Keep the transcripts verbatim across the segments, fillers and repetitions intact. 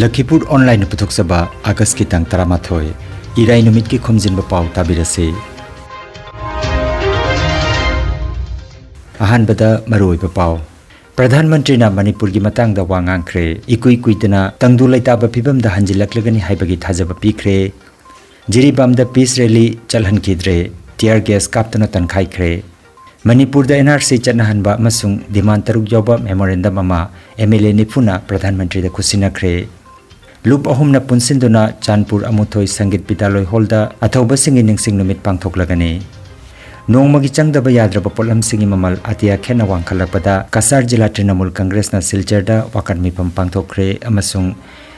ꯂꯈꯤꯄꯨꯔ ꯑꯣꯟꯂꯥꯏꯟꯅ ꯄꯨꯊꯣꯛꯆꯕ ꯑꯥꯒꯁꯀꯤ ꯇꯥꯡ ꯇꯔꯥꯃꯥꯊꯣꯏ, ꯏꯔꯥꯏ ꯅꯨꯃꯤꯠꯀꯤ ꯈꯣꯝꯖꯤꯟꯕ ꯄꯥꯎ ꯇꯥꯕꯤꯔꯁꯤ꯫ ꯑꯍꯥꯟꯕꯗ ꯃꯔꯨꯑꯣꯏꯕ ꯄꯥꯎ꯫ ꯄ꯭ꯔꯙꯥꯟ ꯃꯟꯇ꯭ꯔꯤꯅ ꯃꯅꯤꯄꯨꯔꯒꯤ ꯃꯇꯥꯡꯗ ꯋꯥ ꯉꯥꯡꯈ꯭ꯔꯦ꯫ ꯏꯀꯨꯏ ꯀꯨꯏꯗꯅ ꯇꯪꯗꯨ ꯂꯩꯇꯥꯕ ꯐꯤꯕꯝꯗ ꯍꯟꯖꯤꯜꯂꯛꯂꯒꯅꯤ ꯍꯥꯏꯕꯒꯤ ꯊꯥꯖꯕ ꯄꯤꯈ꯭ꯔꯦ꯫ ꯖꯤꯔꯤꯕꯥꯝꯗ peace rally ꯆꯠꯍꯟꯈꯤꯗ꯭ꯔꯦ꯫ Tear gas ꯀꯥꯞꯇꯨꯅ ꯇꯟꯈꯥꯏꯈ꯭ꯔꯦ꯫ ꯃꯅꯤꯄꯨꯔꯗ NRC ꯆꯠꯅꯍꯟꯕ ꯑꯃꯁꯨꯡ demand ꯇꯔꯨꯛ ꯌꯥꯎꯕ memorandum ꯑꯃ MLA ꯅꯤꯐꯨꯅ ꯄ꯭ꯔꯙꯥꯟ ꯃꯟꯇ꯭ꯔꯤꯗ ꯈꯨꯠꯁꯤꯟꯅꯈ꯭ꯔꯦ꯫ ꯂꯨꯞ ꯑꯍꯨꯝꯅ ꯄꯨꯟꯁꯤꯟꯗꯨꯅ ꯆꯥꯟꯄꯨꯔ ꯑꯃꯨꯊꯣꯏ ꯁꯪꯒꯤꯠ ꯕꯤꯗ꯭ꯌꯥꯂꯣꯏ ꯍꯣꯜꯗ ꯑꯊꯧꯕꯁꯤꯡꯒꯤ ꯅꯤꯡꯁꯤꯡ ꯅꯨꯃꯤꯠ ꯄꯥꯡꯊꯣꯛꯂꯒꯅꯤ꯫ ꯅꯣꯡꯃꯒꯤ ꯆꯪꯗꯕ ꯌꯥꯗ꯭ꯔꯕ ꯄꯣꯠꯂꯝꯁꯤꯡꯒꯤ ꯃꯃꯜ ꯑꯇꯤꯌꯥ ꯈꯦꯠꯅ ꯋꯥꯡꯈꯠꯂꯛꯄꯗ ꯀꯁꯥꯔ ꯖꯤꯂꯥ ꯇ꯭ꯔꯤꯅꯃꯨꯜ ꯀꯪꯒ꯭ꯔꯦꯁꯅ ꯁꯤꯜꯆꯔꯗ ꯋꯥꯀꯠ ꯃꯤꯐꯝ ꯄꯥꯡꯊꯣꯛꯈ꯭ꯔꯦ ꯑꯃꯁꯨꯡ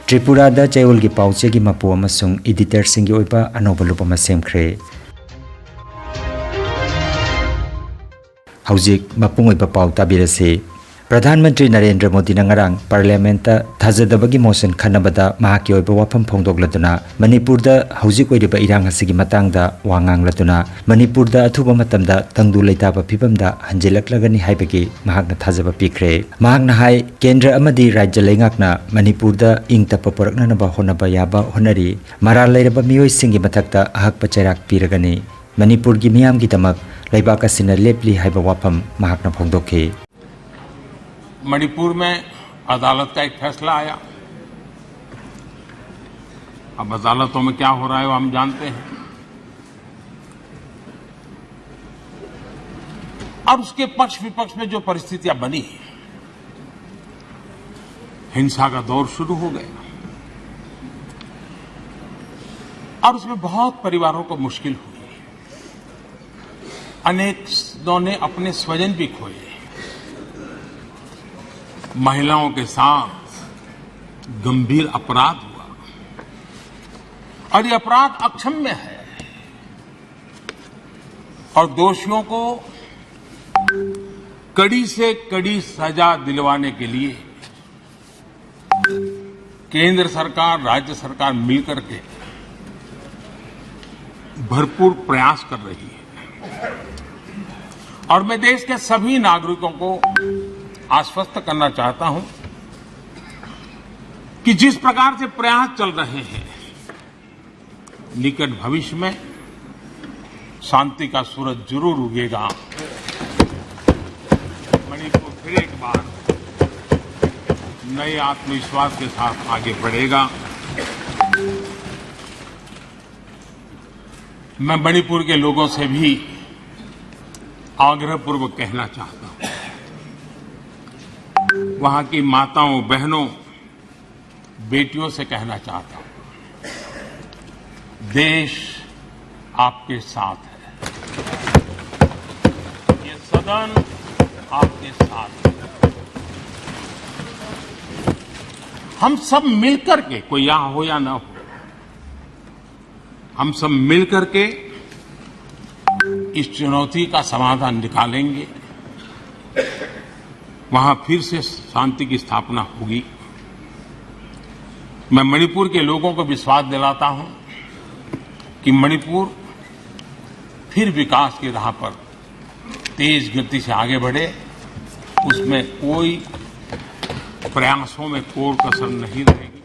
ꯇ꯭ꯔꯤꯄꯨꯔꯥꯗ ꯆꯌꯣꯜꯒꯤ ꯄꯥꯎꯆꯦꯒꯤ ꯃꯄꯨ ꯑꯃꯁꯨꯡ editorꯁꯤꯡꯒꯤ ꯑꯣꯏꯕ ꯑꯅꯧꯕ ꯂꯨꯞ ꯑꯃ ꯁꯦꯝꯈ꯭ꯔꯦ꯫ ꯍꯧꯖꯤꯛ ꯃꯄꯨꯡ ꯑꯣꯏꯕ ꯄꯥꯎ ꯇꯥꯕꯤꯔꯁꯤ꯫ ꯄ꯭ꯔꯙꯥꯟ ꯃꯟꯇ꯭ꯔꯤ ꯅꯔꯦꯟꯗ꯭ꯔ ꯃꯣꯗꯤꯅ ꯉꯔꯥꯡ ꯄꯥꯔꯂꯤꯌꯥꯃꯦꯟꯠꯇ ꯊꯥꯖꯗꯕꯒꯤ ꯃꯣꯁꯟ ꯈꯟꯅꯕꯗ ꯃꯍꯥꯛꯀꯤ ꯑꯣꯏꯕ ꯋꯥꯐꯝ ꯐꯣꯡꯗꯣꯛꯂꯗꯨꯅ ꯃꯅꯤꯄꯨꯔꯗ ꯍꯧꯖꯤꯛ ꯑꯣꯏꯔꯤꯕ ꯏꯔꯥꯡ ꯑꯁꯤꯒꯤ ꯃꯇꯥꯡꯗ ꯋꯥ ꯉꯥꯡꯂꯗꯨꯅ ꯃꯅꯤꯄꯨꯔꯗ ꯑꯊꯨꯕ ꯃꯇꯝꯗ ꯇꯪꯗꯨ ꯂꯩꯇꯥꯕ ꯐꯤꯕꯝꯗ ꯍꯟꯖꯤꯜꯂꯛꯂꯒꯅꯤ ꯍꯥꯏꯕꯒꯤ ꯃꯍꯥꯛꯅ ꯊꯥꯖꯕ ꯄꯤꯈ꯭ꯔꯦ꯫ ꯃꯍꯥꯛꯅ ꯍꯥꯏ, ꯀꯦꯟꯗ꯭ꯔ ꯑꯃꯗꯤ ꯔꯥꯖ꯭ꯌ ꯂꯩꯉꯥꯛꯅ ꯃꯅꯤꯄꯨꯔꯗ ꯏꯪ ꯇꯞꯄ ꯄꯨꯔꯛꯅꯅꯕ ꯍꯣꯠꯅꯕ ꯌꯥꯕ ꯍꯣꯠꯅꯔꯤ꯫ ꯃꯔꯥꯜ ꯂꯩꯔꯕ ꯃꯤꯑꯣꯏꯁꯤꯡꯒꯤ ꯃꯊꯛꯇ ꯑꯍꯛꯄ ꯆꯩꯔꯥꯛ ꯄꯤꯔꯒꯅꯤ꯫ ꯃꯅꯤꯄꯨꯔꯒꯤ ꯃꯤꯌꯥꯝꯒꯤꯗꯃꯛ ꯂꯩꯕꯥꯛ ꯑꯁꯤꯅ ꯂꯦꯞꯂꯤ ꯍꯥꯏꯕ ꯋꯥꯐꯝ ꯃꯍꯥꯛꯅ ꯐꯣꯡꯗꯣꯛꯈꯤ꯫ मणिपुर में अदालत का एक फैसला आया। अब अदालतों में क्या हो रहा है, वो हम जानते हैं। और उसके पक्ष विपक्ष में जो परिस्थितियां बनी, हिंसा का दौर शुरू हो गया और उसमें बहुत परिवारों को मुश्किल हुई। अनेकों ने अपने स्वजन भी खोए। महिलाओं के साथ गंभीर अपराध हुआ और ये अपराध अक्षम्य है और दोषियों को कड़ी से कड़ी सजा दिलवाने के लिए केंद्र सरकार, राज्य सरकार मिलकर के भरपूर प्रयास कर रही है। और मैं देश के सभी नागरिकों को आश्वस्त करना चाहता हूं कि जिस प्रकार से प्रयास चल रहे हैं, निकट भविष्य में शांति का सूरज जरूर उगेगा। मणिपुर फिर एक बार नए आत्मविश्वास के साथ आगे बढ़ेगा। मैं मणिपुर के लोगों से भी आग्रहपूर्वक कहना चाहता हूं, वहां की माताओं, बहनों, बेटियों से कहना चाहता हूं, देश आपके साथ है, ये सदन आपके साथ है। हम सब मिलकर के, कोई यहां हो या ना हो, हम सब मिलकर के इस चुनौती का समाधान निकालेंगे। वहां फिर से शांति की स्थापना होगी। मैं मणिपुर के लोगों को विश्वास दिलाता हूं कि मणिपुर फिर विकास की राह पर तेज गति से आगे बढ़े, उसमें कोई प्रयासों में कोर कसर नहीं रहेगी।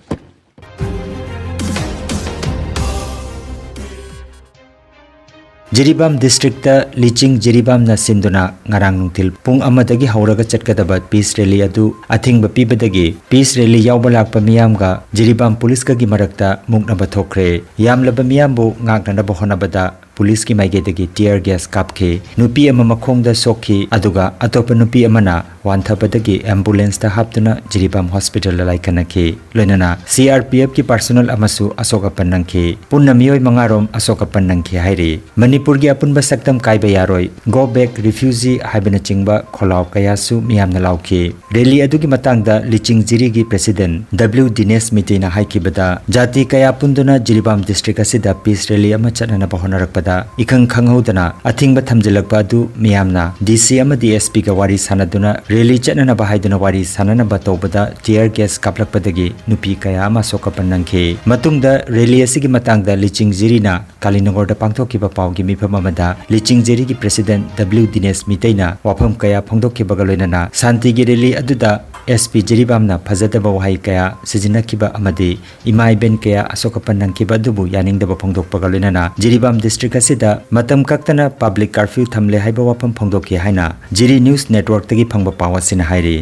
ꯖꯤꯔꯤꯕꯥꯝ ꯗꯤꯁꯇ꯭ꯔꯤꯛꯇ ꯂꯤꯆꯤꯡ ꯖꯤꯔꯤꯕꯥꯝꯅ ꯁꯤꯟꯗꯨꯅ ꯉꯔꯥꯡ ꯅꯨꯡꯊꯤꯜ ꯄꯨꯡ ꯑꯃꯗꯒꯤ ꯍꯧꯔꯒ ꯆꯠꯀꯗꯕ ꯄꯤꯁ ꯔꯦꯂꯤ ꯑꯗꯨ ꯑꯊꯤꯡꯕ ꯄꯤꯕꯗꯒꯤ ꯄꯤꯁ ꯔꯦꯂꯤ ꯌꯥꯎꯕ ꯂꯥꯛꯄ ꯃꯤꯌꯥꯝꯒ ꯖꯤꯔꯤꯕꯥꯝ ꯄꯨꯂꯤꯁꯀꯒꯤ ꯃꯔꯛꯇ ꯃꯨꯛꯅꯕ ꯊꯣꯛꯈ꯭ꯔꯦ꯫ ꯌꯥꯝꯂꯕ ꯃꯤꯌꯥꯝꯕꯨ ꯉꯥꯛꯅꯅꯕ ꯍꯣꯠꯅꯕꯗ ꯄꯨꯂꯤꯁꯀꯤ ꯃꯥꯏꯀꯩꯗꯒꯤ tear gas ꯀꯥꯞꯈꯤ꯫ ꯅꯨꯄꯤ ꯑꯃ ꯃꯈꯣꯡꯗ ꯁꯣꯛꯈꯤ, ꯑꯗꯨꯒ ꯑꯇꯣꯞꯄ ꯅꯨꯄꯤ ꯑꯃꯅ ꯋꯥꯟꯊꯕꯗꯒꯤ ambulance ꯇ ꯍꯥꯞꯇꯨꯅ ꯖꯤꯔꯤꯕꯥꯝ hospital ꯗ ꯂꯥꯏꯀꯠꯅꯈꯤ꯫ ꯂꯣꯏꯅꯅ C R P F ꯀꯤ personnel ꯑꯃꯁꯨ ꯑꯁꯣꯛ ꯑꯄꯟ ꯅꯪꯈꯤ꯫ ꯄꯨꯟꯅ ꯃꯤꯑꯣꯏ ꯃꯉꯥꯔꯣꯝ ꯑꯁꯣꯛ ꯑꯄꯟ ꯅꯪꯈꯤ ꯍꯥꯏꯔꯤ꯫ ꯃꯅꯤꯄꯨꯔꯒꯤ ꯑꯄꯨꯟꯕ ꯁꯛꯇꯝ ꯀꯥꯏꯕ ꯌꯥꯔꯣꯏ, Go Back Refugee ꯍꯥꯏꯕꯅꯆꯤꯡꯕ ꯈꯣꯜꯂꯥꯎ ꯀꯌꯥꯁꯨ ꯃꯤꯌꯥꯝꯅ ꯂꯥꯎꯈꯤ꯫ ꯔꯦꯂꯤ ꯑꯗꯨꯒꯤ ꯃꯇꯥꯡꯗ ꯂꯤꯆꯤꯡ ꯖꯤꯔꯤꯒꯤ president W ꯗꯤꯅꯦꯁ ꯃꯤꯇꯩꯅ ꯍꯥꯏꯈꯤꯕꯗ, ꯖꯥꯇꯤ ꯀꯌꯥ ꯄꯨꯟꯗꯨꯅ ꯖꯤꯔꯤꯕꯥꯝ ꯗꯤꯁꯇ꯭ꯔꯤꯛ ꯑꯁꯤꯗ ꯄꯤꯁ ꯔꯦꯂꯤ ꯑꯃ ꯆꯠꯅꯅꯕ ꯍꯣꯠꯅꯔꯛꯄꯗ ꯏꯈꯪ ꯈꯪꯍꯧꯗꯅ ꯑꯊꯤꯡꯕ ꯊꯝꯖꯤꯜꯂꯛꯄ ꯑꯗꯨ ꯃꯤꯌꯥꯝꯅ ꯗꯤ ꯁꯤ ꯑꯃꯗꯤ ꯑꯦꯁ ꯄꯤꯒ ꯋꯥꯔꯤ ꯁꯥꯟꯅꯗꯨꯅ ꯔꯦꯂꯤ ꯆꯠꯅꯅꯕ ꯍꯥꯏꯗꯨꯅ ꯋꯥꯔꯤ ꯁꯥꯟꯅꯅꯕ ꯇꯧꯕꯗ tear gas ꯀꯥꯞꯂꯛꯄꯗꯒꯤ ꯅꯨꯄꯤ ꯀꯌꯥ ꯑꯃ ꯑꯁꯣꯛ ꯑꯄꯟ ꯅꯪꯈꯤ꯫ ꯃꯇꯨꯡꯗ ꯔꯦꯂꯤ ꯑꯁꯤꯒꯤ ꯃꯇꯥꯡꯗ ꯂꯤꯆꯤꯡ ꯖꯤꯔꯤꯅ ꯀꯥꯂꯤꯅꯒꯔꯗ ꯄꯥꯡꯊꯣꯛꯈꯤꯕ ꯄꯥꯎꯒꯤ ꯃꯤꯐꯝ ꯑꯃꯗ ꯂꯤꯆꯤꯡ ꯖꯤꯔꯤꯒꯤ president W ꯗꯤꯅꯦꯁ ꯃꯤꯇꯩꯅ ꯋꯥꯐꯝ ꯀꯌꯥ ꯐꯣꯡꯗꯣꯛꯈꯤꯕꯒ ꯂꯣꯏꯅꯅ ꯁꯥꯟꯇꯤꯒꯤ ꯔꯦꯂꯤ ꯑꯗꯨꯗ ꯑꯦꯁ ꯄꯤ ꯖꯤꯔꯤꯕꯥꯝꯅ ꯐꯖꯗꯕ ꯋꯥꯍꯩ ꯀꯌꯥ ꯁꯤꯖꯤꯟꯅꯈꯤꯕ ꯑꯃꯗꯤ ꯏꯃꯥ ꯏꯕꯦꯟ ꯀꯌꯥ ꯑꯁꯣꯛ ꯑꯄꯟ ꯅꯪꯈꯤꯕ ꯑꯗꯨꯕꯨ ꯌꯥꯅꯤꯡꯗꯕ ꯐꯣꯡꯗꯣꯛꯄꯒ ꯂꯣꯏꯅꯅ ꯖꯤꯔꯤꯕꯥꯝ ꯗꯤꯁꯇ꯭ꯔꯤꯛ ꯑꯁꯤꯗ ꯃꯇꯝ ꯀꯛꯇꯅ ꯄꯕ꯭ꯂꯤꯛ ꯀꯔꯐ꯭ꯌꯨ ꯊꯝꯂꯦ ꯍꯥꯏꯕ ꯋꯥꯐꯝ ꯐꯣꯡꯗꯣꯛꯈꯤ ꯍꯥꯏꯅ ꯖꯤꯔꯤ ꯅ꯭ꯌꯨꯁ ꯅꯦꯠꯋꯔꯛꯇꯒꯤ ꯐꯪꯕ ꯄꯥꯎ ꯑꯁꯤꯅ ꯍꯥꯏꯔꯤ꯫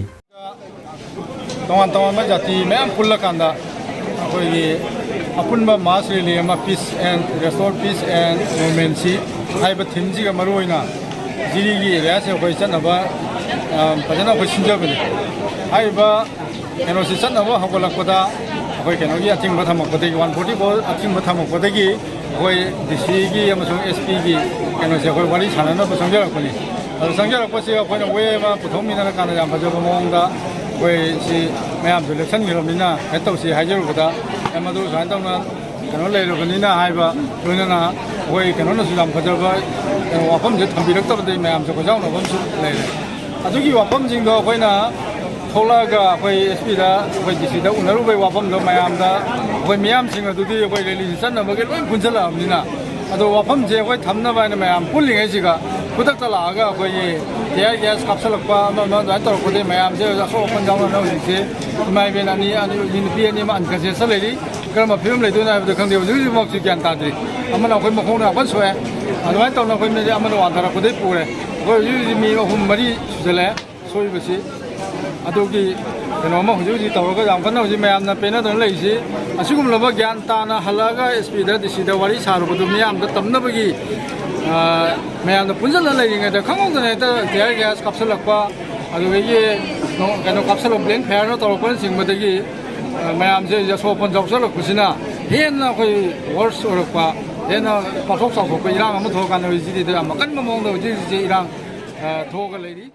ꯇꯣꯉꯥꯟ ꯇꯣꯉꯥꯟꯕ ꯖꯥꯇꯤ ꯃꯌꯥꯝ ꯄꯨꯜꯂꯀꯥꯟꯗ ꯑꯩꯈꯣꯏꯒꯤ ꯑꯄꯨꯟꯕ mass rally ꯑꯃ, Peace and Restore Peace and Movementꯁꯤ ꯍꯥꯏꯕ ꯊꯤꯝꯁꯤꯒ ꯃꯔꯨ ꯑꯣꯏꯅ ꯖꯤꯔꯤꯒꯤ ꯑꯦꯔꯤꯌꯥꯁꯦ ꯑꯩꯈꯣꯏ ꯆꯠꯅꯕ, ꯑ, ꯐꯖꯅ ꯑꯩꯈꯣꯏ ꯁꯤꯟꯖꯕꯅꯤ꯫ ꯍꯥꯏꯔꯤꯕ ꯀꯩꯅꯣꯁꯤ ꯆꯠꯅꯕ ꯍꯧꯒꯠꯂꯛꯄꯗ ꯑꯩꯈꯣꯏ ꯀꯩꯅꯣꯒꯤ ꯑꯊꯤꯡꯕ ꯊꯝꯃꯛꯄꯗꯒꯤ, ꯋꯥꯟ ꯐꯣꯔꯇꯤ ꯐꯣꯔ ꯑꯊꯤꯡꯕ ꯊꯝꯃꯛꯄꯗꯒꯤ ꯑꯩꯈꯣꯏ ꯗꯤ ꯁꯤꯒꯤ ꯑꯃꯁꯨꯡ ꯑꯦꯁ ꯄꯤꯒꯤ ꯀꯩꯅꯣꯁꯦ ꯑꯩꯈꯣꯏ ꯋꯥꯔꯤ ꯁꯥꯟꯅꯅꯕ ꯆꯪꯖꯔꯛꯄꯅꯤ꯫ ꯑꯗꯨ ꯆꯪꯖꯔꯛꯄꯁꯤ ꯑꯩꯈꯣꯏꯅ ꯋꯦ ꯑꯃ ꯄꯨꯊꯣꯛꯃꯤꯟꯅꯔꯀꯥꯟꯗ ꯌꯥꯝ ꯐꯖꯕ ꯃꯑꯣꯡꯗ ꯑꯩꯈꯣꯏ ꯁꯤ ꯃꯌꯥꯝꯁꯨ ꯂꯦꯞꯁꯟꯈ꯭ꯔꯕꯅꯤꯅ ꯀꯩꯅꯣ ꯇꯧꯁꯤ ꯍꯥꯏꯖꯔꯨꯕꯗ, ꯑꯦ, ꯃꯗꯨ ꯁꯨꯃꯥꯏꯅ ꯇꯧꯅ ꯀꯩꯅꯣ ꯂꯩꯔꯕꯅꯤꯅ ꯍꯥꯏꯕ, ꯂꯣꯏꯅꯅ ꯑꯩꯈꯣꯏ ꯀꯩꯅꯣꯅꯁꯨ ꯌꯥꯝ ꯐꯖꯕ, ꯑ, ꯋꯥꯐꯝꯁꯦ ꯊꯝꯕꯤꯔꯛꯇꯕꯗꯒꯤ ꯃꯌꯥꯝꯁꯦ ꯈꯣꯏꯗꯥꯎꯅꯕ ꯑꯃꯁꯨ ꯂꯩꯔꯦ꯫ ꯑꯗꯨꯒꯤ ꯋꯥꯐꯝꯁꯤꯡꯗꯣ ꯑꯩꯈꯣꯏꯅ ꯊꯣꯛꯂꯛꯑꯒ ꯑꯩꯈꯣꯏ ꯑꯦꯁ ꯄꯤꯗ, ꯑꯩꯈꯣꯏ ꯗꯤ ꯁꯤꯗ ꯎꯅꯔꯨꯕꯒꯤ ꯋꯥꯐꯝꯗꯣ ꯃꯌꯥꯝꯗ ꯑꯩꯈꯣꯏ ꯃꯤꯌꯥꯝꯁꯤꯡ ꯑꯗꯨꯗꯤ ꯑꯩꯈꯣꯏ ꯔꯦꯂꯤꯁꯤ ꯆꯠꯅꯕꯒꯤ ꯂꯣꯏ ꯄꯨꯟꯁꯤꯜꯂꯛꯑꯕꯅꯤꯅ, ꯑꯗꯣ ꯋꯥꯐꯝꯁꯦ ꯑꯩꯈꯣꯏ ꯊꯝꯅꯕ ꯍꯥꯏꯅ ꯃꯌꯥꯝ ꯄꯨꯜꯂꯤꯉꯩꯁꯤꯒ ꯈꯨꯗꯛꯇ ꯂꯥꯛꯑꯒ ꯑꯩꯈꯣꯏꯒꯤ tear gas ꯀꯥꯞꯁꯤꯜꯂꯛꯄ ꯑꯃ ꯑꯃ ꯑꯗꯨꯃꯥꯏꯅ ꯇꯧꯔꯛꯄꯗꯒꯤ ꯃꯌꯥꯝꯁꯦ ꯑꯁꯣꯛ ꯑꯄꯟ ꯌꯥꯎꯅꯅ ꯍꯧꯖꯤꯛꯁꯦ ꯏꯃꯥ ꯏꯕꯦꯟ ꯑꯅꯤ, ꯑꯅꯤ, ꯅꯨꯄꯤ ꯑꯅꯤ ꯑꯃ unconscious ꯂꯩꯔꯤ꯫ ꯀꯔꯝꯕ ꯐꯤꯕꯝ ꯂꯩꯗꯣꯏꯅꯣ ꯍꯥꯏꯕꯗꯣ ꯈꯪꯗꯦ꯫ ꯍꯧꯖꯤꯛ ꯍꯧꯖꯤꯛꯃꯛꯁꯨ ꯒ꯭ꯌꯥꯟ ꯇꯥꯗ꯭ꯔꯤ꯫ ꯑꯃꯅ ꯑꯩꯈꯣꯏ ꯃꯈꯣꯡꯗ ꯌꯥꯝ ꯀꯟꯅ ꯁꯣꯛꯑꯦ꯫ ꯑꯗꯨꯃꯥꯏꯅ ꯇꯧꯅ ꯑꯩꯈꯣꯏ ꯃꯤꯁꯦ ꯑꯃꯅ ꯋꯥꯟꯊꯔꯛꯄꯗꯒꯤ ꯄꯨꯔꯦ꯫ ꯑꯩꯈꯣꯏ ꯍꯧꯖꯤꯛ ꯍꯧꯖꯤꯛ ꯃꯤ ꯑꯍꯨꯝ ꯃꯔꯤ ꯁꯨꯖꯜꯂꯛꯑꯦ ꯁꯣꯛꯏꯕꯁꯤ꯫ ꯑꯗꯨꯒꯤ ꯀꯩꯅꯣ ꯑꯃ ꯍꯧꯖꯤꯛ ꯍꯧꯖꯤꯛ ꯇꯧꯔꯒ ꯌꯥꯝ ꯀꯟꯅ ꯍꯧꯖꯤꯛ ꯃꯌꯥꯝꯅ ꯄꯦꯟꯅꯗꯅ ꯂꯩꯔꯤꯁꯤ꯫ ꯑꯁꯤꯒꯨꯝꯂꯕ ꯒ꯭ꯌꯥꯟ ꯇꯥꯅ ꯍꯜꯂꯛꯑꯒ ꯑꯦꯁ ꯄꯤꯗ, ꯗꯤ ꯁꯤꯗ ꯋꯥꯔꯤ ꯁꯥꯔꯨꯕꯗꯨ ꯃꯤꯌꯥꯝꯗ ꯇꯝꯅꯕꯒꯤ, ꯑ, ꯃꯌꯥꯝꯅ ꯄꯨꯟꯁꯤꯜꯂ ꯂꯩꯔꯤꯉꯩꯗ ꯈꯪꯍꯧꯗꯅ ꯍꯦꯛꯇ tear gas ꯀꯥꯞꯁꯤꯜꯂꯛꯄ, ꯑꯗꯨꯗꯒꯤ ꯅꯣ-, ꯀꯩꯅꯣ ꯀꯥꯞꯁꯤꯜꯂꯛꯄ, ꯕ꯭ꯂꯦꯡ ꯐꯌꯥꯔꯅ ꯇꯧꯔꯛꯄꯅꯆꯤꯡꯕꯗꯒꯤ, ꯑ, ꯃꯌꯥꯝꯁꯦ ꯑꯁꯣꯛ ꯑꯄꯟ ꯌꯥꯎꯁꯜꯂꯛꯄꯁꯤꯅ ꯍꯦꯟꯅ ꯑꯩꯈꯣꯏ worse ꯑꯣꯏꯔꯛꯄ, ꯍꯦꯟꯅ ꯄꯥꯛꯊꯣꯛ ꯆꯥꯎꯊꯣꯛꯄ ꯏꯔꯥꯡ ꯑꯃ ꯊꯣꯛꯑꯀꯥꯟꯗ ꯍꯧꯖꯤꯛ ꯁꯤꯗ ꯌꯥꯝ ꯑꯀꯟꯕ ꯃꯑꯣꯡꯗ ꯍꯧꯖꯤꯛ ꯍꯧꯖꯤꯛꯁꯦ ꯏꯔꯥꯡ, ꯑ, ꯊꯣꯛꯑꯒ ꯂꯩꯔꯤ꯫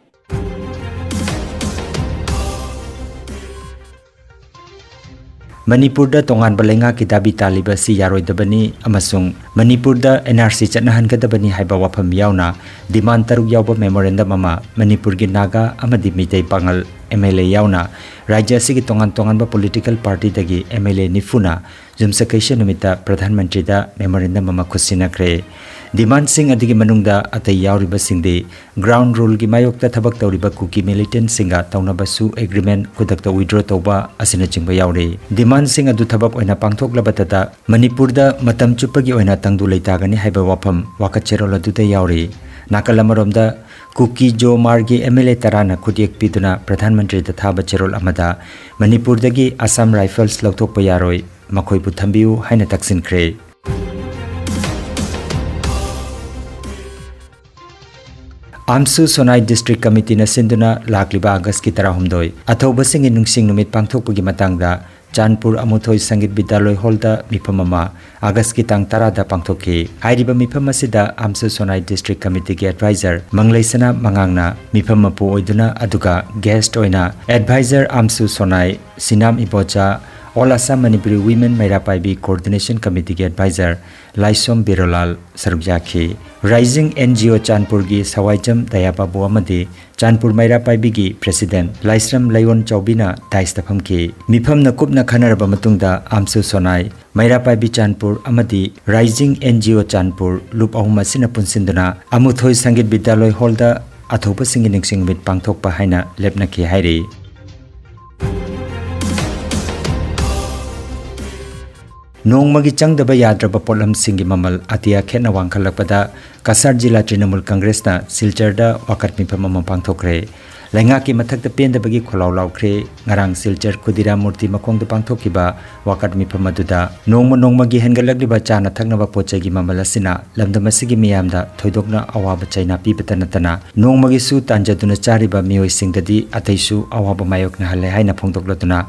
ꯃꯅꯤꯄꯨꯔꯗ ꯇꯣꯉꯥꯟꯕ ꯂꯩꯉꯥꯛꯀꯤ ꯗꯥꯕꯤ ꯇꯥꯜꯂꯤꯕ ꯑꯁꯤ ꯌꯥꯔꯣꯏꯗꯕꯅꯤ ꯑꯃꯁꯨꯡ ꯃꯅꯤꯄꯨꯔꯗ ꯑꯦꯟ ꯑꯥꯔ ꯁꯤ ꯆꯠꯅꯍꯟꯒꯗꯕꯅꯤ ꯍꯥꯏꯕ ꯋꯥꯐꯝ ꯌꯥꯎꯅ demand ꯇꯔꯨꯛ ꯌꯥꯎꯕ memorandum ꯑꯃ ꯃꯅꯤꯄꯨꯔꯒꯤ ꯅꯥꯒꯥ ꯑꯃꯗꯤ ꯃꯤꯇꯩ ꯄꯥꯉꯜ ꯑꯦꯝ ꯑꯦꯜ ꯑꯦ ꯌꯥꯎꯅ ꯔꯥꯖ꯭ꯌ ꯑꯁꯤꯒꯤ ꯇꯣꯉꯥꯟ ꯇꯣꯉꯥꯟꯕ political party ꯗꯒꯤ ꯑꯦꯝ ꯑꯦꯜ ꯑꯦ ꯅꯤꯐꯨꯅ ꯌꯨꯝꯁꯀꯩꯁ ꯅꯨꯃꯤꯠꯇ ꯄ꯭ꯔꯙꯥꯟ ꯃꯟꯇ꯭ꯔꯤꯗ memorandum ꯑꯃ ꯈꯨꯠꯁꯤꯟꯅꯈ꯭ꯔꯦ꯫ Demandꯁꯤꯡ ꯑꯗꯨꯒꯤ ꯃꯅꯨꯡꯗ ꯑꯇꯩ ꯌꯥꯎꯔꯤꯕꯁꯤꯡꯗꯤ ground ruleꯒꯤ ꯃꯥꯌꯣꯛꯇ ꯊꯕꯛ ꯇꯧꯔꯤꯕ ꯀꯨꯀꯤ militantꯁꯤꯡꯒ ꯇꯧꯅꯕꯁꯨ agreement ꯈꯨꯗꯛꯇ withdraw ꯇꯧꯕ ꯑꯁꯤꯅꯆꯤꯡꯕ ꯌꯥꯎꯔꯤ꯫ Demandꯁꯤꯡ ꯑꯗꯨ ꯊꯕꯛ ꯑꯣꯏꯅ ꯄꯥꯡꯊꯣꯛꯂꯕꯗꯇ ꯃꯅꯤꯄꯨꯔꯗ ꯃꯇꯝ ꯆꯨꯞꯄꯒꯤ ꯑꯣꯏꯅ ꯇꯪꯗꯨ ꯂꯩꯇꯥꯒꯅꯤ ꯍꯥꯏꯕ ꯋꯥꯐꯝ ꯋꯥꯀꯠꯆꯦꯔꯣꯜ ꯑꯗꯨꯗ ꯌꯥꯎꯔꯤ꯫ ꯅꯥꯀꯜ ꯑꯃꯔꯣꯝꯗ, ꯀꯨꯀꯤ ꯖꯣ ꯃꯥꯔꯒꯤ MLA ꯇꯔꯥꯅ ꯈꯨꯠꯌꯦꯛ ꯄꯤꯗꯨꯅ ꯄ꯭ꯔꯙꯥꯟ ꯃꯟꯇ꯭ꯔꯤꯗ ꯊꯥꯕ ꯆꯦꯔꯣꯜ ꯑꯃꯗ ꯃꯅꯤꯄꯨꯔꯗꯒꯤ Assam Rifles ꯂꯧꯊꯣꯛꯄ ꯌꯥꯔꯣꯏ, ꯃꯈꯣꯏꯕꯨ ꯊꯝꯕꯤꯌꯨ ꯍꯥꯏꯅ ꯇꯛꯁꯤꯟꯈ꯭ꯔꯦ꯫ ꯑꯥꯝꯁꯨ ꯁꯣꯅꯥꯏ District Committeeꯅ ꯁꯤꯟꯗꯨꯅ ꯂꯥꯛꯂꯤꯕ ꯑꯥꯒꯁꯀꯤ ꯇꯔꯥꯍꯨꯝꯗꯣꯏ ꯑꯊꯧꯕꯁꯤꯡꯒꯤ ꯅꯤꯡꯁꯤꯡ ꯅꯨꯃꯤꯠ ꯄꯥꯡꯊꯣꯛꯄꯒꯤ ꯃꯇꯥꯡꯗ ꯆꯥꯟꯄꯨꯔ ꯑꯃꯨꯊꯣꯏ ꯁꯪꯒꯤꯠ ꯕꯤꯗ꯭ꯌꯥꯂꯣꯏ ꯍꯣꯜꯗ ꯃꯤꯐꯝ ꯑꯃ ꯑꯥꯒꯁꯀꯤ ꯇꯥꯡ ꯇꯔꯥꯗ ꯄꯥꯡꯊꯣꯛꯈꯤ꯫ ꯍꯥꯏꯔꯤꯕ ꯃꯤꯐꯝ ꯑꯁꯤꯗ ꯑꯥꯝꯁꯨ ꯁꯣꯅꯥꯏ District Committeeꯒꯤ advisor ꯃꯪꯂꯩꯁꯅꯥ ꯃꯉꯥꯡꯅ ꯃꯤꯐꯝ ꯃꯄꯨ ꯑꯣꯏꯗꯨꯅ, ꯑꯗꯨꯒ guest ꯑꯣꯏꯅ advisor ꯑꯥꯝꯁꯨ ꯁꯣꯅꯥꯏ ꯁꯤꯅꯥꯝ Ibocha, All Assam Manipuri Women ꯃꯩꯔꯥ ꯄꯥꯏꯕꯤ Coordination Committeeꯒꯤ advisor ꯂꯥꯏꯁꯣꯝ ꯕꯤꯔꯣꯂꯥꯜ ꯁꯔꯨꯛ ꯌꯥꯈꯤ꯫ Rising NGO ꯆꯥꯟꯄꯨꯔꯒꯤ ꯁꯋꯥꯏꯖꯝ ꯗꯌꯥꯕꯥꯕꯨ ꯑꯃꯗꯤ ꯆꯥꯟꯄꯨꯔ ꯃꯩꯔꯥ ꯄꯥꯏꯕꯤꯒꯤ president ꯂꯥꯏꯁ꯭ꯔꯝ ꯂꯩꯌꯣꯟ ꯆꯥꯎꯕꯤꯅ daisꯇ ꯐꯝꯈꯤ꯫ ꯃꯤꯐꯝꯅ ꯀꯨꯞꯅ ꯈꯟꯅꯔꯕ ꯃꯇꯨꯡꯗ ꯑꯥꯝꯁꯨ ꯁꯣꯅꯥꯏ, ꯃꯩꯔꯥ ꯄꯥꯏꯕꯤ ꯆꯥꯟꯄꯨꯔ ꯑꯃꯗꯤ Rising NGO ꯆꯥꯟꯄꯨꯔ ꯂꯨꯞ ꯑꯍꯨꯝ ꯑꯁꯤꯅ ꯄꯨꯟꯁꯤꯟꯗꯨꯅ ꯑꯃꯨꯊꯣꯏ ꯁꯪꯒꯤꯠ ꯕꯤꯗ꯭ꯌꯥꯂꯣꯏ ꯍꯣꯜꯗ ꯑꯊꯧꯕꯁꯤꯡꯒꯤ ꯅꯤꯡꯁꯤꯡ ꯅꯨꯃꯤꯠ ꯄꯥꯡꯊꯣꯛꯄ ꯍꯥꯏꯅ ꯂꯦꯞꯅꯈꯤ ꯍꯥꯏꯔꯤ꯫ ꯅꯣꯡꯃꯒꯤ ꯆꯪꯗꯕ ꯌꯥꯗ꯭ꯔꯕ ꯄꯣꯠꯂꯝꯁꯤꯡꯒꯤ ꯃꯃꯜ ꯑꯇꯤꯌꯥ ꯈꯦꯠꯅ ꯋꯥꯡꯈꯠꯂꯛꯄꯗ ꯀꯁꯥꯔ ꯖꯤꯂꯥ ꯇ꯭ꯔꯤꯅꯃꯨꯜ ꯀꯪꯒ꯭ꯔꯦꯁꯅ ꯁꯤꯜꯆꯔꯗ ꯋꯥꯀꯠ ꯃꯤꯐꯝ ꯑꯃ ꯄꯥꯡꯊꯣꯛꯈ꯭ꯔꯦ꯫ ꯂꯩꯉꯥꯛꯀꯤ ꯃꯊꯛꯇ ꯄꯦꯟꯗꯕꯒꯤ ꯈꯣꯜꯂꯥꯎ ꯂꯥꯎꯈ꯭ꯔꯦ꯫ ꯉꯔꯥꯡ ꯁꯤꯜꯆꯔ ꯈꯨꯗꯤꯔꯥꯝ ꯃꯨꯔꯇꯤ ꯃꯈꯣꯡꯗ ꯄꯥꯡꯊꯣꯛꯈꯤꯕ ꯋꯥꯀꯠ ꯃꯤꯐꯝ ꯑꯗꯨꯗ ꯅꯣꯡꯃ ꯅꯣꯡꯃꯒꯤ ꯍꯦꯟꯒꯠꯂꯛꯂꯤꯕ ꯆꯥꯅ ꯊꯛꯅꯕ ꯄꯣꯠ ꯆꯩꯒꯤ ꯃꯃꯜ ꯑꯁꯤꯅ ꯂꯝꯗꯝ ꯑꯁꯤꯒꯤ ꯃꯤꯌꯥꯝꯗ ꯊꯣꯏꯗꯣꯛꯅ ꯑꯋꯥꯕ ꯆꯩꯅꯥ ꯄꯤꯕꯇ ꯅꯠꯇꯅ ꯅꯣꯡꯃꯒꯤꯁꯨ ꯇꯥꯟꯖꯗꯨꯅ ꯆꯥꯔꯤꯕ ꯃꯤꯑꯣꯏꯁꯤꯡꯗꯗꯤ ꯑꯇꯩꯁꯨ ꯑꯋꯥꯕ ꯃꯥꯌꯣꯛꯅꯍꯜꯂꯦ ꯍꯥꯏꯅ ꯐꯣꯡꯗꯣꯛꯂꯗꯨꯅ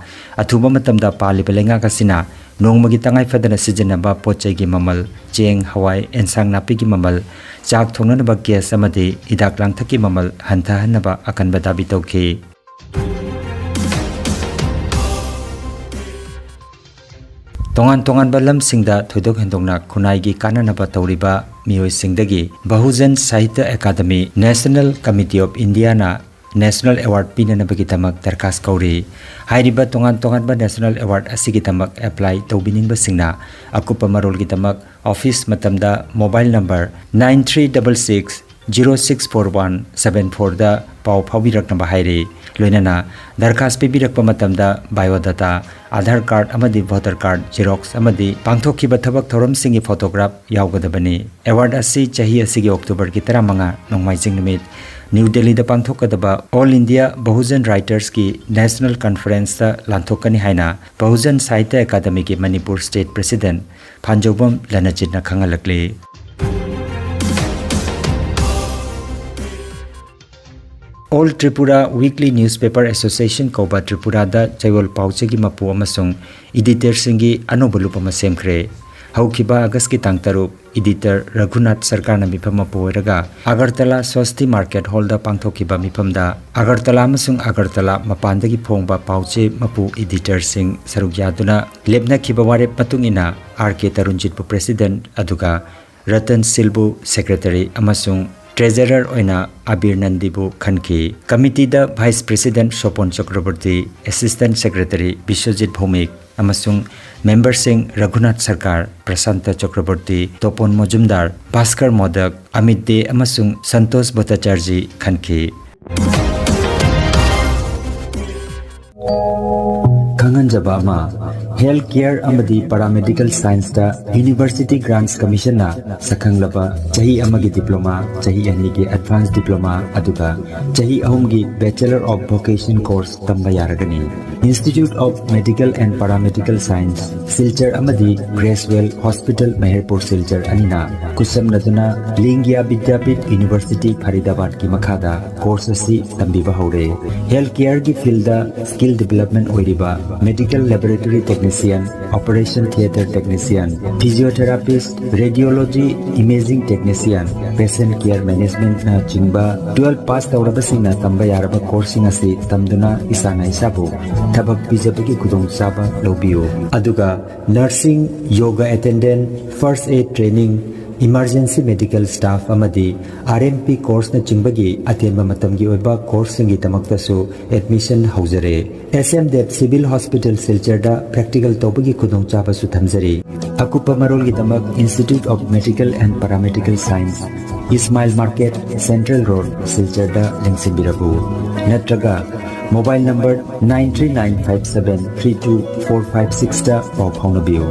ꯑꯊꯨꯕ ꯃꯇꯝꯗ ꯄꯥꯜꯂꯤꯕ ꯂꯩꯉꯥꯛ ꯑꯁꯤꯅ ꯅꯣꯡꯃꯒꯤ ꯇꯉꯥꯏ ꯐꯗꯅ ꯁꯤꯖꯤꯟꯅꯕ ꯄꯣꯠ ꯆꯩꯒꯤ ꯃꯃꯜ, ꯆꯦꯡ, ꯍꯋꯥꯏ, ꯑꯦꯟꯁꯥꯡ ꯅꯥꯄꯤꯒꯤ ꯃꯃꯜ, ꯆꯥꯛ ꯊꯣꯡꯅꯅꯕ gas ꯑꯃꯗꯤ ꯍꯤꯗꯥꯛ ꯂꯥꯡꯊꯛꯀꯤ ꯃꯃꯜ ꯍꯟꯊꯍꯟꯅꯕ ꯑꯀꯟꯕ ꯗꯥꯕꯤ ꯇꯧꯈꯤ꯫ ꯇꯣꯉꯥꯟ ꯇꯣꯉꯥꯟꯕ ꯂꯝꯁꯤꯡꯗ ꯊꯣꯏꯗꯣꯛ ꯍꯦꯟꯗꯣꯛꯅ ꯈꯨꯟꯅꯥꯏꯒꯤ ꯀꯥꯟꯅꯅꯕ ꯇꯧꯔꯤꯕ ꯃꯤꯑꯣꯏꯁꯤꯡꯗꯒꯤ Bahujan Sahitya academy National Committee of Indiaꯅ National Award ꯄꯤꯅꯅꯕꯒꯤꯗꯃꯛ ꯗꯔꯈꯥꯁ ꯀꯧꯔꯤ꯫ ꯍꯥꯏꯔꯤꯕ ꯇꯣꯉꯥꯟ ꯇꯣꯉꯥꯟꯕ National Award ꯑꯁꯤꯒꯤꯗꯃꯛ apply ꯇꯧꯕꯤꯅꯤꯡꯕꯁꯤꯡꯅ ꯑꯀꯨꯞꯄ ꯃꯔꯣꯜꯒꯤꯗꯃꯛ office ꯃꯇꯝꯗ mobile number nine three double six zero six four one seven four ꯗ ꯄꯥꯎ ꯐꯥꯎꯕꯤꯔꯛꯅꯕ ꯍꯥꯏꯔꯤ꯫ ꯂꯣꯏꯅꯅ ꯗꯔꯈꯥꯁ ꯄꯤꯕꯤꯔꯛꯄ ꯃꯇꯝꯗ biodata, Aadhaar card ꯑꯃꯗꯤ voter card xerox ꯑꯃꯗꯤ ꯄꯥꯡꯊꯣꯛꯈꯤꯕ ꯊꯕꯛ ꯊꯧꯔꯝꯁꯤꯡꯒꯤ photograph ꯌꯥꯎꯒꯗꯕꯅꯤ꯫ Award ꯑꯁꯤ ꯆꯍꯤ ꯑꯁꯤꯒꯤ October ꯒꯤ ꯇꯔꯥꯃꯉꯥ, ꯅꯣꯡꯃꯥꯏꯖꯤꯡ ꯅꯨꯃꯤꯠ, New Delhi ꯗ ꯄꯥꯡꯊꯣꯛꯀꯗꯕ All India Bahujan Writers ꯀꯤ National Conference ꯇ ꯂꯥꯟꯊꯣꯛꯀꯅꯤ ꯍꯥꯏꯅ Bahujan Sahitya Academy ꯒꯤ Manipur State President ꯐꯥꯟꯖꯧꯕꯝ ꯂꯅꯖꯤꯠꯅ ꯈꯪꯍꯜꯂꯛꯂꯤ꯫ All Tripura Weekly Newspaper Association ꯀꯧꯕ ꯇ꯭ꯔꯤꯄꯨꯔꯥꯗ ꯆꯌꯣꯜ ꯄꯥꯎꯆꯦꯒꯤ ꯃꯄꯨ ꯑꯃꯁꯨꯡ editor ꯁꯤꯡꯒꯤ ꯑꯅꯧꯕ ꯂꯨꯞ ꯑꯃ ꯁꯦꯝꯈ꯭ꯔꯦ꯫ ꯍꯧꯈꯤꯕ August ꯀꯤ ꯇꯥꯡ ꯇꯔꯨꯛ, editor ꯔꯘꯨꯅꯥꯊ ꯁꯔꯀꯥꯔꯅ ꯃꯤꯐꯝ ꯑꯃ ꯄꯨꯔꯒ ꯑꯒꯔꯇꯂꯥ ꯁ꯭ꯋꯁꯇꯤ market hall ꯗ ꯄꯥꯡꯊꯣꯛꯈꯤꯕ ꯃꯤꯐꯝꯗ ꯑꯒꯔꯇꯂꯥ ꯑꯃꯁꯨꯡ ꯑꯒꯔꯇꯂꯥ ꯃꯄꯥꯟꯗꯒꯤ ꯐꯣꯡꯕ ꯄꯥꯎꯆꯦ ꯃꯄꯨ editor ꯁꯤꯡ ꯁꯔꯨꯛ ꯌꯥꯗꯨꯅ ꯂꯦꯞꯅꯈꯤꯕ ꯋꯥꯔꯦꯞ ꯃꯇꯨꯡ ꯏꯟꯅ ꯑꯥꯔ ꯀꯦ ꯇꯔꯨꯟꯖꯤꯠꯄꯨ president ꯑꯗꯨꯒ ꯔꯇꯟ ꯁꯤꯜꯕꯨ secretary ꯑꯃꯁꯨꯡ treasurer ꯑꯣꯏꯅ ꯑꯕꯤꯔ ꯅꯟꯗꯤꯕꯨ ꯈꯟꯈꯤ꯫ Committee ꯗ vice president ꯁꯣꯄꯣꯟ ꯆꯀ꯭ꯔꯕꯔꯇꯤ, assistant secretary Biswajit ꯚꯧꯃꯤꯛ ꯑꯃꯁꯨꯡ member ꯁꯤꯡ ꯔꯘꯨꯅꯥꯊ ꯁꯔꯀꯥꯔ, ꯄ꯭ꯔꯁꯥꯟꯇ ꯆꯀ꯭ꯔꯕꯔꯇꯤ, ꯇꯣꯄꯣꯟ ꯃꯣꯖꯨꯝꯗꯥꯔ, ꯚꯥꯁꯀꯔ ꯃꯣꯗꯛ, ꯑꯃꯤꯠ ꯗꯦ ꯑꯃꯁꯨꯡ ꯁꯟꯇꯣꯁ ꯚꯠꯇꯥꯆꯥꯔꯖꯤ ꯈꯟꯈꯤ꯫ ꯈꯪꯍꯟꯖꯕ ꯑꯃ, health care ꯑꯃꯗꯤ paramedical science ꯇ University Grants Commission ꯅ ꯁꯛꯈꯪꯂꯕ ꯆꯍꯤ ꯑꯃꯒꯤ diploma, ꯆꯍꯤ ꯑꯅꯤꯒꯤ advanced diploma, ꯑꯗꯨꯒ ꯆꯍꯤ ꯑꯍꯨꯝꯒꯤ Bachelor of Vocation course ꯇꯝꯕ ꯌꯥꯔꯒꯅꯤ꯫ Institute of Medical and Paramedical Science, Silchar ꯑꯃꯗꯤ Creswell Hospital, ꯃꯍꯦꯔꯄꯨꯔ ꯁꯤꯜꯆꯔ ꯑꯅꯤꯅ ꯈꯨꯠꯁꯝꯅꯗꯨꯅ ꯂꯤꯡꯒꯤꯌꯥ ꯕꯤꯗ꯭ꯌꯥꯄꯤꯊ University, ꯐꯔꯤꯗꯥꯕꯥꯗꯀꯤ ꯃꯈꯥꯗ course ꯑꯁꯤ ꯇꯝꯕꯤꯕ ꯍꯧꯔꯦ꯫ Health care ꯒꯤ field ꯗ skill development ꯑꯣꯏꯔꯤꯕ medical laboratory technician, operation theatre technician, physiotherapist, radiology, imaging technician, patient care management ꯅꯆꯤꯡꯕ twelve pass ꯇꯧꯔꯕꯁꯤꯡꯅ ꯇꯝꯕ ꯌꯥꯔꯕ course ꯁꯤꯡ ꯑꯁꯤ ꯇꯝꯗꯨꯅ ꯏꯁꯥꯅ ꯏꯁꯥꯕꯨ ꯊꯕꯛ ꯄꯤꯖꯕꯒꯤ ꯈꯨꯗꯣꯡꯆꯥꯕ ꯂꯧꯕꯤꯌꯨ꯫ ꯑꯗꯨꯒ nursing, yoga attendant, first aid training, Emergency medical staff ꯑꯃꯗꯤ R M P course ꯅꯆꯤꯡꯕꯒꯤ ꯑꯇꯦꯟꯕ ꯃꯇꯝꯒꯤ ꯑꯣꯏꯕ course ꯁꯤꯡꯒꯤꯗꯃꯛꯇꯁꯨ admission ꯍꯧꯖꯔꯦ꯫ S M Dev Civil Hospital ꯁꯤꯜꯆꯔꯗ practical ꯇꯧꯕꯒꯤ ꯈꯨꯗꯣꯡꯆꯥꯕꯁꯨ ꯊꯝꯖꯔꯤ꯫ ꯑꯀꯨꯞꯄ ꯃꯔꯣꯜꯒꯤꯗꯃꯛ Institute of Medical and Paramedical Science, Ismail Market, Central Road, ꯁꯤꯜꯆꯔꯗ ꯂꯦꯡꯁꯤꯟꯕꯤꯔꯛꯎ꯫ ꯅꯠꯇ꯭ꯔꯒ mobile number nine three nine five seven three two four five six ꯇ ꯄꯥꯎ ꯐꯥꯎꯅꯕꯤꯌꯨ꯫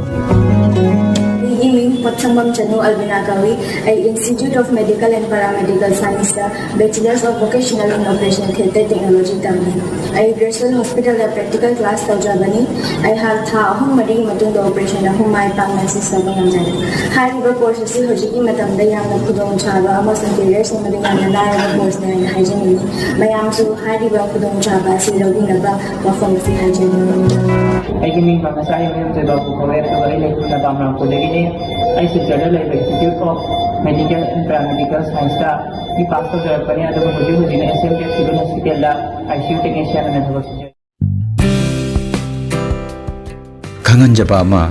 ꯑꯩꯒꯤ ꯃꯤꯡ ꯄꯣꯠꯁꯪꯕꯝ ꯆꯅꯨ ꯑꯜꯕꯤꯅꯥ ꯀꯧꯏ꯫ ꯑꯩ Institute of Medical and Paramedical Science ꯇ Bachelors of Vocational in Operation Theatre Technology ꯇꯝꯃꯤ꯫ ꯑꯩ Graceland Hospital ꯗ practical class ꯇꯧꯖꯕꯅꯤ꯫ ꯑꯩꯍꯥꯛ ꯊꯥ ꯑꯍꯨꯝ ꯃꯔꯤꯒꯤ ꯃꯇꯨꯡꯗ operation ꯑꯍꯨꯝ ꯃꯥꯏ ꯄꯥꯛꯅ assist ꯇꯧꯕ ꯉꯝꯖꯔꯦ꯫ ꯍꯥꯏꯔꯤꯕ course ꯑꯁꯤ ꯍꯧꯖꯤꯛꯀꯤ ꯃꯇꯝꯗ ꯌꯥꯝꯅ ꯈꯨꯗꯣꯡꯆꯥꯕ ꯑꯃꯁꯨꯡ career ꯁꯦꯝꯕꯗ ꯌꯥꯝꯅ ꯂꯥꯏꯔꯕ course ꯅꯤ ꯍꯥꯏꯅ ꯍꯥꯏꯖꯅꯤꯡꯏ꯫ ꯃꯌꯥꯝꯁꯨ ꯍꯥꯏꯔꯤꯕ ꯈꯨꯗꯣꯡꯆꯥꯕ ꯑꯁꯤ ꯂꯧꯕꯤꯅꯕ ꯋꯥꯐꯝ ꯑꯁꯤ ꯍꯥꯏꯖꯅꯤꯡꯏ꯫ ꯑꯩꯒꯤ ꯃꯤꯡ ꯕ꯭ꯔꯍ꯭ꯃꯆꯥꯔꯤ ꯃꯌꯨꯝ ꯊꯣꯏꯕ ꯀꯧꯋꯦ, ꯑꯗꯨꯒ ꯑꯩ ꯂꯩꯐꯝꯅ ꯕꯥꯃꯅꯥꯄꯨꯔꯗꯒꯤꯅꯤ꯫ ꯑꯩ ꯁꯤꯜꯆꯔꯗ ꯂꯩꯕ Institute of Medical and Paramedical Science ꯇ B pass ꯇꯧꯖꯔꯛꯄꯅꯤ, ꯑꯗꯨꯒ ꯍꯧꯖꯤꯛ ꯍꯧꯖꯤꯛꯅ S M Dev Civil Hospital the I C U technician ꯑꯣꯏꯅ ꯊꯕꯛ ꯁꯨꯖꯔꯤ꯫ ꯈꯪꯍꯟꯖꯕ ꯑꯃ,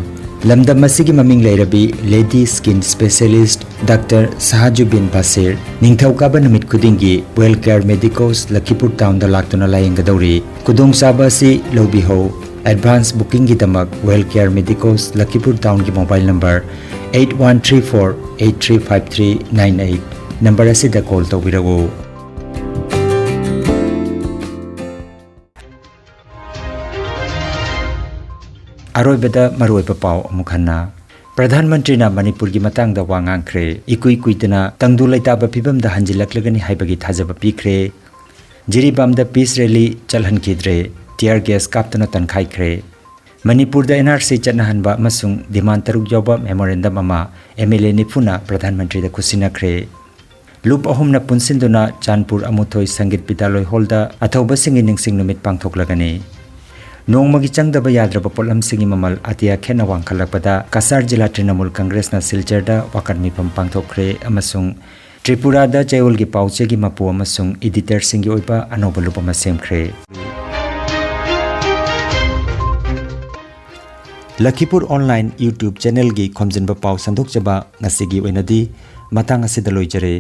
ꯂꯝꯗꯝ ꯑꯁꯤꯒꯤ ꯃꯃꯤꯡ ꯂꯩꯔꯕꯤ lady skin specialist Doctor ꯁꯍꯥꯖꯨꯕꯤꯟ ꯕꯥꯁꯤꯔ ꯅꯤꯡꯊꯧꯀꯥꯕ ꯅꯨꯃꯤꯠ ꯈꯨꯗꯤꯡꯒꯤ Well Care Medicos ꯂꯈꯤꯄꯨꯔ ꯇꯥꯎꯟꯗ ꯂꯥꯛꯇꯨꯅ ꯂꯥꯌꯦꯡꯒꯗꯧꯔꯤ꯫ ꯈꯨꯗꯣꯡꯆꯥꯕ ꯑꯁꯤ ꯂꯧꯕꯤꯍꯧ꯫ Advance bookingꯒꯤꯗꯃꯛ Well Care Medicos ꯂꯈꯤꯄꯨꯔ ꯇꯥꯎꯟꯒꯤ mobile number eight one three four eight three five three nine eight number ꯑꯁꯤꯗ call ꯇꯧꯕꯤꯔꯛꯎ꯫ ꯑꯔꯣꯏꯕꯗ ꯃꯔꯨꯑꯣꯏꯕ ꯄꯥꯎ ꯑꯃꯨꯛ ꯍꯟꯅ꯫ ꯄ꯭ꯔꯙꯥꯟ ꯃꯟꯇ꯭ꯔꯤꯅ ꯃꯅꯤꯄꯨꯔꯒꯤ ꯃꯇꯥꯡꯗ ꯋꯥ ꯉꯥꯡꯈ꯭ꯔꯦ꯫ ꯏꯀꯨꯏ ꯀꯨꯏꯗꯅ ꯇꯪꯗꯨ ꯂꯩꯇꯥꯕ ꯐꯤꯕꯝꯗ ꯍꯟꯖꯤꯜꯂꯛꯂꯒꯅꯤ ꯍꯥꯏꯕꯒꯤ ꯊꯥꯖꯕ ꯄꯤꯈ꯭ꯔꯦ꯫ ꯖꯤꯔꯤꯕꯥꯝꯗ peace rally ꯆꯠꯍꯟꯈꯤꯗ꯭ꯔꯦ꯫ Tear gas ꯀꯥꯞꯇꯨꯅ ꯇꯟꯈꯥꯏꯈ꯭ꯔꯦ꯫ ꯃꯅꯤꯄꯨꯔꯗ N R C ꯆꯠꯅꯍꯟꯕ ꯑꯃꯁꯨꯡ demand ꯇꯔꯨꯛ ꯌꯥꯎꯕ memorandum ꯑꯃ M L A ꯅꯤꯐꯨꯅ ꯄ꯭ꯔꯙꯥꯟ ꯃꯟꯇ꯭ꯔꯤꯗ ꯈꯨꯠꯁꯤꯟꯅꯈ꯭ꯔꯦ꯫ ꯂꯨꯞ ꯑꯍꯨꯝꯅ ꯄꯨꯟꯁꯤꯟꯗꯨꯅ ꯆꯥꯟꯄꯨꯔ ꯑꯃꯨꯊꯣꯏ ꯁꯪꯒꯤꯠ ꯕꯤꯗ꯭ꯌꯥꯂꯣꯏ ꯍꯣꯜꯗ ꯑꯊꯧꯕꯁꯤꯡꯒꯤ ꯅꯤꯡꯁꯤꯡ ꯅꯨꯃꯤꯠ ꯄꯥꯡꯊꯣꯛꯂꯒꯅꯤ꯫ ꯅꯣꯡꯃꯒꯤ ꯆꯪꯗꯕ ꯌꯥꯗ꯭ꯔꯕ ꯄꯣꯠꯂꯝꯁꯤꯡꯒꯤ ꯃꯃꯜ ꯑꯇꯤꯌꯥ ꯈꯦꯠꯅ ꯋꯥꯡꯈꯠꯂꯛꯄꯗ ꯀꯁꯥꯔ ꯖꯤꯂꯥ ꯇ꯭ꯔꯤꯅꯃꯨꯜ ꯀꯪꯒ꯭ꯔꯦꯁꯅ ꯁꯤꯜꯆꯔꯗ ꯋꯥꯀꯠ ꯃꯤꯐꯝ ꯄꯥꯡꯊꯣꯛꯈ꯭ꯔꯦ ꯑꯃꯁꯨꯡ ꯇ꯭ꯔꯤꯄꯨꯔꯥꯗ ꯆꯌꯣꯜꯒꯤ ꯄꯥꯎꯆꯦꯒꯤ ꯃꯄꯨ ꯑꯃꯁꯨꯡ editorꯁꯤꯡꯒꯤ ꯑꯣꯏꯕ ꯑꯅꯧꯕ ꯂꯨꯞ ꯑꯃ ꯁꯦꯝꯈ꯭ꯔꯦ꯫ ꯂꯈꯤꯄꯨꯔ ꯑꯣꯟꯂꯥꯏꯟ YouTube ꯆꯦꯅꯦꯜꯒꯤ ꯈꯣꯝꯖꯤꯟꯕ ꯄꯥꯎ ꯁꯟꯗꯣꯛꯆꯕ ꯉꯁꯤꯒꯤ ꯑꯣꯏꯅꯗꯤ ꯃꯇꯥꯡ ꯑꯁꯤꯗ ꯂꯣꯏꯖꯔꯦ꯫